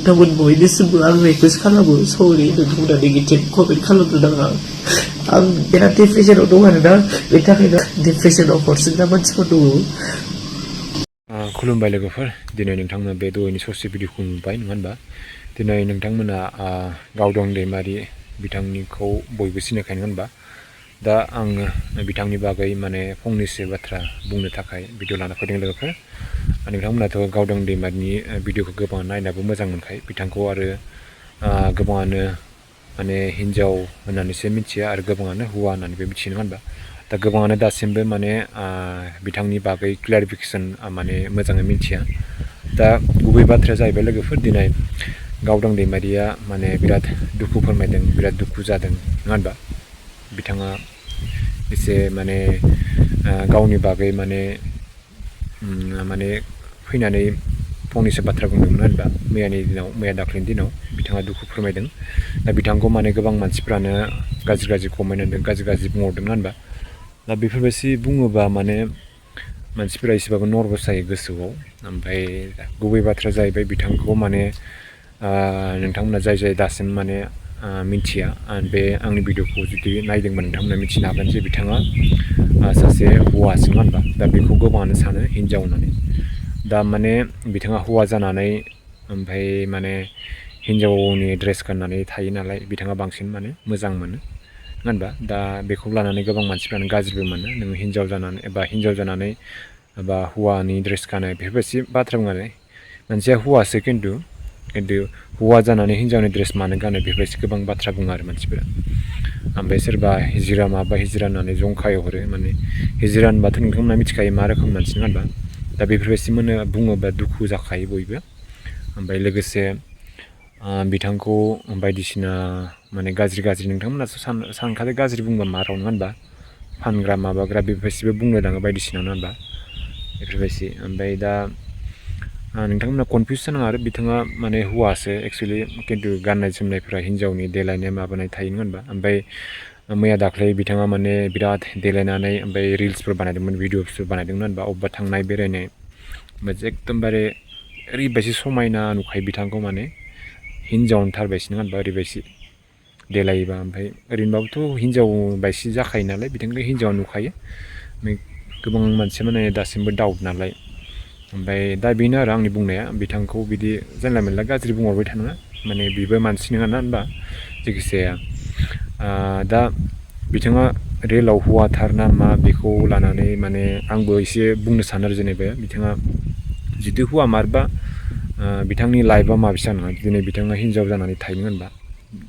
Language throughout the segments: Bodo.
नोंथांमोन बयनिसिमबो आं रिकुवेस्ट खालामो सरि नोंथांमोना नेगेटिभ कमेन्ट खालामनो नाङा आं बिराद डिप्रेसनाव दं आरोना बेनि थाखायनो डिप्रेसनाव हरसिन मानसिफोर दङ खुलुमबाय लोगोफोर दिनै नोंथांमोना बे दहायनि ससे भिडिअखौ नुबाय नङा होनबा दिनै नोंथांमोना गावदं दैमारि बिथांनिखौ बयबो सिनायखायो नङा होनबा दा आङो बिथांनि बागै माने फंनैसो बाथ्रा बुंनो थाखाय भिडिअ लाना फैदों लोगोफोर नोंथांमोनाथ' गावदं दैमारिनि भिडिअखौ गोबां नायनाबो मोजां मोनखायो बिथांखौ आरो गोबाङानो माने हिन्जाव होननानैसो मिथियो आरो गोबाङानो हौवा होननानैबो मिथियो नङा होनबा दा गोबाङानो दासिमबो माने बिथांनि बागै क्लियारिफिकेसन माने मोजाङै मिथिया दा गुबै बाथ्राया जाहैबाय लोगोफोर दिनै गावदं दैमारिया माने बिराद दुखु फोरमायदों बिराद दुखु जादों नङा होनबा बिथाङा एसे माने गावनि बागै माने फैनानै फंनैसो बाथ्रा बुंदोंमोन होनबा मैया दाख्लैनि दिनाव बिथाङा दुखु फोरमायदों दा बिथांखौ माने गोबां मानसिफ्रानो गाज्रि कमेन्ट होदों गाज्रि बुंहरदों होनबा दा बेफोरबायदि बुङोबा माने मानसिफोरा एसेबाबो नर्भास जायो गोसोआव ओमफ्राय गुबै बाथ्राया जाहैबाय बिथांखौ माने नोंथांमोना जाय दासिम माने मिथिया बे आंनि भिडिअखौ जुदि नायदोंबा नोंथांमोना मिथिनो हागोन जे बिथाङा सासे हौवासो नङा होनबा दा बेखौ गोबाङानो सानो हिन्जाव होननानै दा माने बिथाङा हौवा जानानै ओमफ्राय माने हिन्जावनि ड्रेस गाननानै थायो नालाय बिथाङा बांसिन माने मोजां मोनो नङा होनबा दा बेखौ लानानै गोबां मानसिफ्रानो गाज्रिबो मोनो नों हिन्जाव जानानै बा हौवानि ड्रेस गानो बेफोरबायदि बाथ्रा बुङो आरो मानसिया हौवासो खिन्थु हौवा जानानै हिन्जावनि ड्रेस मानो गानो बेफोरबायदि गोबां बाथ्रा बुङो आरो मानसिफोरा ओमफ्राय सोरबा हिजिरा माबा हिजिरा होननानै जंखाय हरो माने हिजिरा होनबाथ' नोंथांमोना मिथिखायो मा रोखोम मानसि नङा होनबा दा बेफोरबायदि बुङोबा दुखु जाखायो बयबो ओमफ्राय लोगोसे बिथांखौ बायदिसिना माने गाज्रि नोंथांमोनासो सानखादो गाज्रि बुंबा मा राव नङा होनबा फानग्रा माबाग्रा बेफोरबायदिबो बुंनो लाङो बायदिसिना नङा होनबा बेफोरबायदि ओमफ्राय दा नोंथांमोना कनफिउस जानाङा आरो बिथाङा माने हौवासो एक्सुवेलि खिन्थु गाननाय जोमनायफ्रा हिन्जावनि देलायनाय माबानाय थायो नङा होनबा ओमफ्राय मैया दाख्लै बिथाङा माने बिराद देलायनानै ओमफ्राय रिल्सफोर बानायदोंमोन भिडिअफोर बानायदोंमोन होनबा अबेबा थांनाय बेरायनाय एकदमबारे ओरैबायदि समायना नुखायो बिथांखौ माने हिन्जाव थारबायसो नङा होनबा ओरैबायदि देलायोबा ओमफ्राय ओरैनोबाबोथ' हिन्जाव बायसि जाखायो नालाय बिथांखौ हिन्जाव नुखायो गोबां मानसिया माने दासिमबो डाउट नालाय ओमफ्राय दा बेनो आरो आंनि बुंनाया बिथांखौ बिदि जानला मोनला गाज्रि बुंहरबाय थानाङा माने बेबो मानसि नङा ना होनबा जायखिजाया दा बिथाङा रेलाव हौवाथार ना मा बेखौ लानानै माने आंबो एसे बुंनो सानो आरो जेनेबा बिथाङा जुदि हौवा मारबा बिथांनि लाइफआ माबेसे नङा दिनै बिथाङा हिन्जाव जानानै थायो होनबा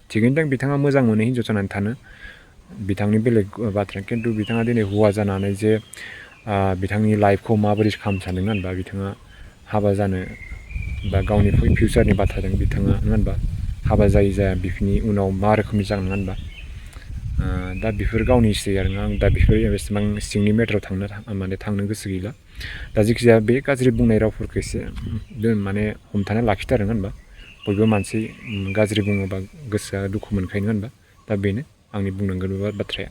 थिगैनो दं बिथाङा मोजां मोनो हिन्जाव जानानै थानो बिथांनि बेलेग बाथ्रा खिन्थु बिथाङा दिनै हौवा जानानै जे बिथांनि लाइफखौ माबोरै खालामनो सानदों होनबा बिथाङा हाबा जानो बा गावनि फिउचारनि बाथ्राजों बिथाङा नङा होनबा हाबा जाया बेफोरनि उनाव मा रोखोमनि जागोन नङा होनबा दा बेफोर गावनिसै आरो आं दा बेफोर एसेबां सिंनि मेटाराव थांनो गोसो गैला दा जेखिजाया बे गाज्रि बुंनाय रावफोरखौ एसे माने हमथाना लाखिथारो होनबा बयबो मानसि गाज्रि बुङोबा गोसोआ दुखु मोनखायो नङा होनबा दा बेनो आंनि बुंनांगौ बाथ्राया